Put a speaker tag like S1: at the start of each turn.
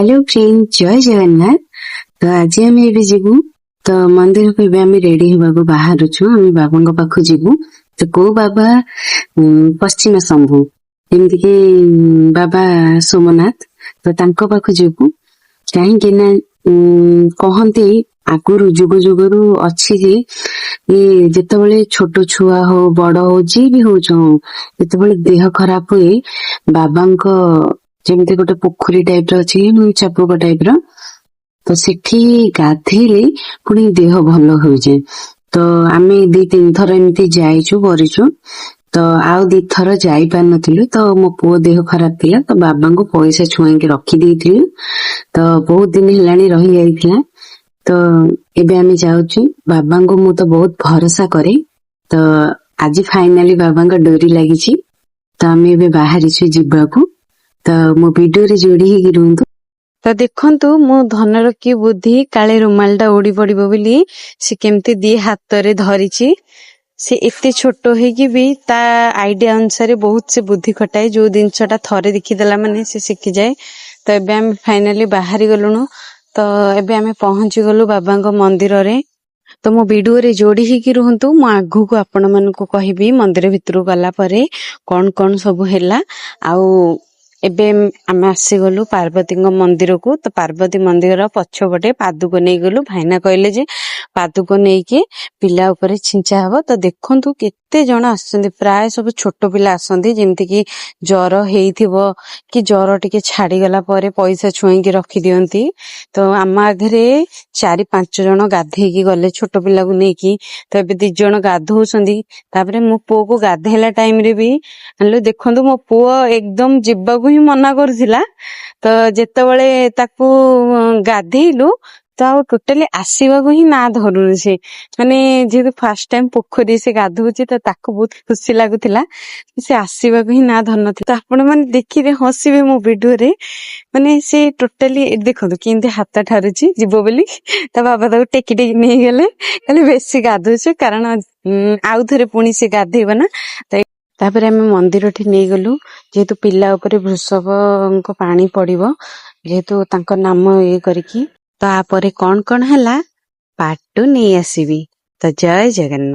S1: Hello friend, ଜୟ ଜଗନ୍ନାଥ। ତ ଆଜି ଆମେ ଏବେ ଯିବୁ ତ ମନ୍ଦିରକୁ। ଏବେ ଆମେ ରେଡି ହେବାକୁ ବାହାରୁଛୁ। ଆମେ ବାବାଙ୍କ ପାଖକୁ ଯିବୁ। ତ କୋଉ ବାବା? ପଶ୍ଚିମ ଶମ୍ଭୁ, ଯେମିତିକି ବାବା ସୋମନାଥ, ତ ତାଙ୍କ ପାଖକୁ ଯିବୁ। କାହିଁକି ନା କହନ୍ତି, ଆଗରୁ ଯୁଗ ଯୁଗରୁ ଅଛି ଯେ ଇଏ ଯେତେବେଳେ ଛୋଟ ଛୁଆ ହଉ, ବଡ ହଉ, ଯିଏ ବି ହଉଛ ହଉ, ଯେତେବେଳେ ଦେହ ଖରାପ ହୁଏ, ବାବାଙ୍କ ଯେମିତି ଗୋଟେ ପୋଖରୀ ଟାଇପ ର ଅଛି, ଚାପୁକ ଟାଇପ ର, ତ ସେଠି ଗାଧେଇଲେ ପୁଣି ଦେହ ଭଲ ହୋଇଯାଏ। ତ ଆମେ ଦି ତିନି ଥର ଏମିତି ଯାଇଛୁ, କରିଛୁ। ତ ଆଉ ଦି ଥର ଯାଇପାରିନଥିଲୁ। ତ ମୋ ପୁଅ ଦେହ ଖରାପ ଥିଲା, ତ ବାବାଙ୍କୁ ପଇସା ଛୁଆଁଇକି ରଖିଦେଇଥିଲୁ। ତ ବହୁତ ଦିନ ହେଲାଣି ରହିଯାଇଥିଲା। ତ ଏବେ ଆମେ ଯାଉଛୁ। ବାବାଙ୍କୁ ମୁଁ ତ ବହୁତ ଭରସା କରେ। ତ ଆଜି ଫାଇନାଲି ବାବାଙ୍କ ଡୋରି ଲାଗିଛି। ତ ଆମେ ଏବେ ବାହାରିଛୁ ଯିବାକୁ। ତ ମୋ ଭିଡିଓରେ ଯୋଡି ହେଇକି ରୁହନ୍ତୁ। ତ ଦେଖନ୍ତୁ, ମୋ ଧନର କି ବୁଦ୍ଧି, କାଳେ ରୁମାଲ ଟା ଉଡି ପଡିବ ବୋଲି ସେ କେମିତି ଦି ହାତରେ ଧରିଛି। ସେ ଏତେ ଛୋଟ ହେଇକି ବି ତା ଆଇଡିଆ ଅନୁସାରେ ବହୁତ ସେ ବୁଦ୍ଧି ଖଟାଏ। ଯୋଉ ଜିନିଷଟା ଥରେ ଦେଖିଦେଲା ମାନେ ସେ ଶିଖିଯାଏ। ତ ଏବେ ଆମେ ଫାଇନାଲି ବାହାରି ଗଲୁଣୁ। ତ ଏବେ ଆମେ ପହଞ୍ଚି ଗଲୁ ବାବାଙ୍କ ମନ୍ଦିରରେ। ତ ମୋ ଭିଡିଓରେ ଯୋଡି ହେଇକି ରୁହନ୍ତୁ। ମୁଁ ଆଗକୁ ଆପଣ ମାନଙ୍କୁ କହିବି ମନ୍ଦିର ଭିତରକୁ ଗଲା ପରେ କଣ କଣ ସବୁ ହେଲା। ଆଉ ଏବେ ଆମେ ଆସିଗଲୁ ପାର୍ବତୀଙ୍କ ମନ୍ଦିରକୁ। ତ ପାର୍ବତୀ ମନ୍ଦିର ପଛପଟେ ପାଦୁକ ନେଇଗଲୁ। ଭାଇନା କହିଲେ ଯେ ପାଦୁକ ନେଇକି ପିଲା ଉପରେ ଛିଞ୍ଚା ହବ। ତ ଦେଖନ୍ତୁ, କେତେ ଜଣ ଆସୁଛନ୍ତି। ପ୍ରାୟ ସବୁ ଛୋଟ ପିଲା ଆସନ୍ତି, ଯେମିତି କି ଜର ହେଇଥିବ କି ଜର ଟିକେ ଛାଡିଗଲା ପରେ ପଇସା ଛୁଇଁକି ରଖିଦିଅନ୍ତି। ତ ଆମ ଆଗରେ ଚାରି ପାଞ୍ଚ ଜଣ ଗାଧେଇକି ଗଲେ ଛୋଟ ପିଲାକୁ ନେଇକି। ତ ଏବେ ଦି ଜଣ ଗାଧଉଛନ୍ତି। ତାପରେ ମୋ ପୁଅକୁ ଗାଧେଇଲା ଟାଇମ ରେ ବି ହେଲେ ଦେଖନ୍ତୁ, ମୋ ପୁଅ ଏକଦମ ଯିବାକୁ ହିଁ ମନା କରୁଥିଲା। ତ ଯେତେବେଳେ ତାକୁ ଗାଧେଇଲୁ, ତ ଆଉ ଟୋଟାଲି ଆସିବାକୁ ହିଁ ନା ଧରୁନି ସେ। ମାନେ ଯେହେତୁ ଫାର୍ଷ୍ଟ ଟାଇମ ପୋଖରୀ ସେ ଗାଧଉଛି, ତ ତାକୁ ବହୁତ ଖୁସି ଲାଗୁଥିଲା। ସେ ଆସିବାକୁ ହିଁ ନା ଧରୁନଥିଲା। ତ ଆପଣ ମାନେ ଦେଖିବେ, ହସିବେ ମୋ ଭିଡିଓରେ। ମାନେ ସେ ଟୋଟାଲି, ଦେଖନ୍ତୁ କେମିତି ହାତ ଠାରୁଛି ଯିବ ବୋଲି। ତା ବାବା ତାକୁ ଟେକି ଟେକି ନେଇଗଲେ, କହିଲେ ବେଶୀ ଗାଧଉଛୁ, କାରଣ ଆଉ ଥରେ ପୁଣି ସେ ଗାଧେଇବ ନା। ତ ତାପରେ ଆମେ ମନ୍ଦିରଠି ନେଇଗଲୁ, ଯେହେତୁ ପିଲା ଉପରେ ବୃଷଭଙ୍କ ପାଣି ପଡିବ, ଯେହେତୁ ତାଙ୍କ ନାମ ଇଏ କରିକି। ତାପରେ କଣ କଣ ହେଲା, ପାର୍ଟ ଟୁ ନେଇ ଆସିବି। ତ ଜୟ ଜଗନ୍ନାଥ।